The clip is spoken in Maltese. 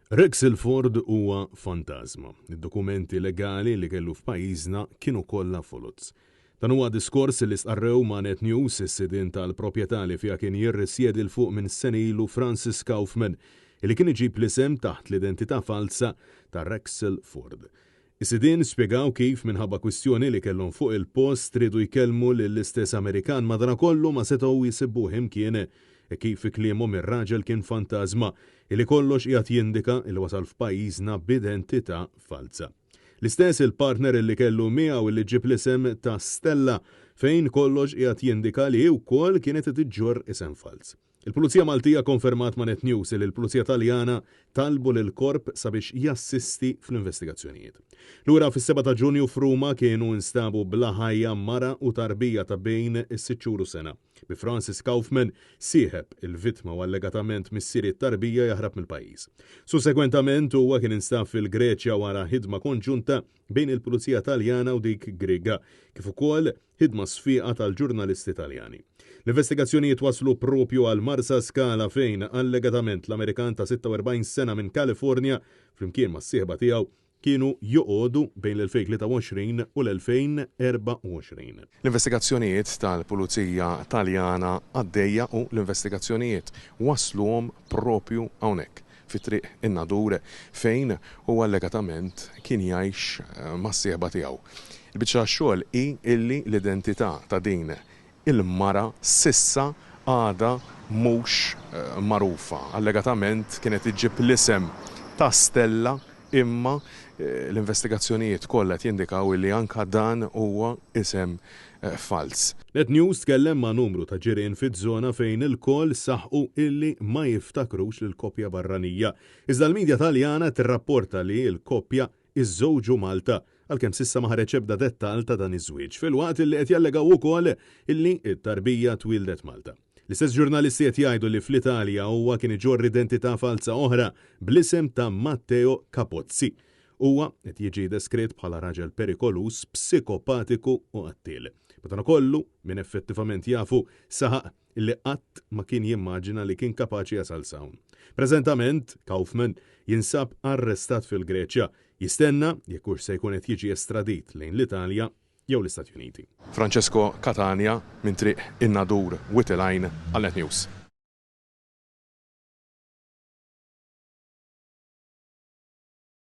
Rexel Ford huwa fantażma. Id-dokumenti legali li kellu f'pajjiżna kienu kollha foloz. Dan huwa diskors li stqarrew ma' Net News is-sidien tal-proprjetà li fiha kien jirrisjedi 'l fuq minn sena ilu Francis Kaufmann, li kien iġib l-isem taħt l-identità falza ta' Rexel Ford. Is-sidien spjegaw kif minħabba kwistjoni li kellhom fuq il-post riedu jkellmu lill-istess Amerikan madanakollu ma setgħu jsibuh imkien hekk kif fi kliemhom ir-raġel kien fantażma illi kollox qiegħed jindika illi wasal f'pajjiżna b'identità falza. L-istess il-partner illi kellu miegħu illi ġġib l-isem ta' Stella fejn kollox qiegħed jindika li hi wkoll kienet qed iġġorr isem falz. Il-Pulizija Maltija kkonfermat ma' Net News li l-Pulizija Taljana talbu lill-Korp sabiex jassisti fl-investigazzjonijiet. Lura fis-7 ta' Ġunju f'Ruma kienu instabu bla ħajja mara u tarbija ta' bejn is-sitt xhur u sena, bi Francis Kaufmann, sieħeb il-vittma u allegatament missier it-tarbija jaħrab mill-pajjiż. Sussegwentament huwa kien instab fil-Greċja wara ħidma konġunta bejn il-Pulizija Taljana u dik Griega, kif ukoll ħidma sfiqa tal-ġurnalisti Taljani. L-investigazzjonijiet wasslu proprju għal Marsaskala fejn allegatament l-Amerikan ta' 46 sena minn California flimkien mas-sieħba tiegħu kienu joqogħdu bejn l-2023 u l-2024. L-investigazzjonijiet tal-Pulizija Taljana għaddejja u l-investigazzjonijiet wassluhom proprju hawnhekk fi Triq in-Nadur fejn huwa allegatament kien jgħix mas-sieħba tiegħu. Il-biċċa tax-xogħol hi illi l-identità ta' din il-mara s'issa għadha mhux magħrufa. Allegatament kienet iġġib l-isem ta' Stella imma l-investigazzjonijiet kollha qed jindikaw illi anke dan huwa isem falz. Net News tkellem ma' numru ta' ġirien fiż-żona fejn ilkoll saħqu illi ma jiftakrux lill-koppja barranija. Iżda l-media Taljana tirrapporta li l-koppja iżżewġu Malta, għalkemm s'issa ma ħareġ ebda dettall ta' dan iż-żwieġ, filwaqt illi qed jallegaw ukoll illi t-tarbija twieldet Malta. L-istess ġurnalisti qed jgħidu li fl-Italja huwa kien iġorr identità falza oħra bl-isem ta' Matteo Capozzi. Huwa qed jiġi deskritt bħala raġel perikoluż, psikopatiku u qattiel. Madankollu, min effettivament jafu saħaq li qatt ma kien jimmaġina li kien kapaċi jasal s'hawn. Preżentament, Kaufmann jinsab arrestat fil-Greċja, jistenna jekk hux se jkun qed jiġi estradit lejn l-Italja jew l-Istati Uniti. Francesco Catania minn Triq in-Nadur, Wied il-Għajn għal Net News.